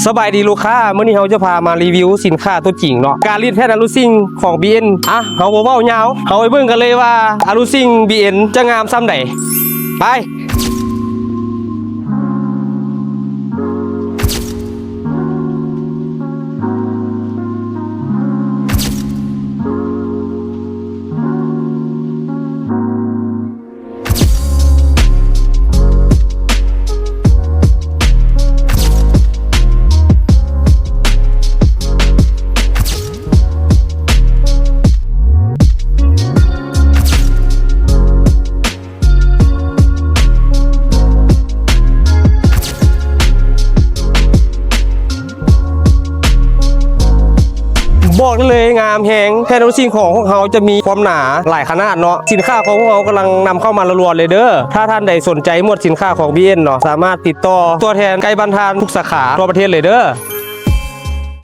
ສະບາຍດີລູກຄ້າ, ມື້ນີ້ເຮົາຈະພາມາຣີວິວສິນຄ້າຕົວຈິງເນາະ, ການລີດແຜ່ນອາລູຊິງຂອງ ບີເອັນ. ອ່ະ ເຮົາບໍ່ເວົ້າຍາວ, ເຮົາໄປເບິ່ງກັນເລີຍວ່າອາລູຊິງ ບີເອັນ ຈະງາມສ່ຳໃດ. ໄປ. ບອກໄດ້ເລີຍ ງາມແຮງ. ແຜ່ນອາລູຊິງຂອງພວກເຮົາຈະມີຄວາມໜາຫຼາຍຂະໜາດເນາະ. ສິນຄ້າຂອງພວກເຮົາກຳລັງນຳເຂົ້າມາລວດໆເລີຍເດີ. ຖ້າທ່ານໃດສົນໃຈໝວດສິນຄ້າຂອງ ບີເອັນ ເນາະ, ສາມາດຕິດຕໍ່ຕົວແທນໃກ້ບ້ານທ່ານທຸກສາຂາທົ່ວປະເທດເລີຍເດີ.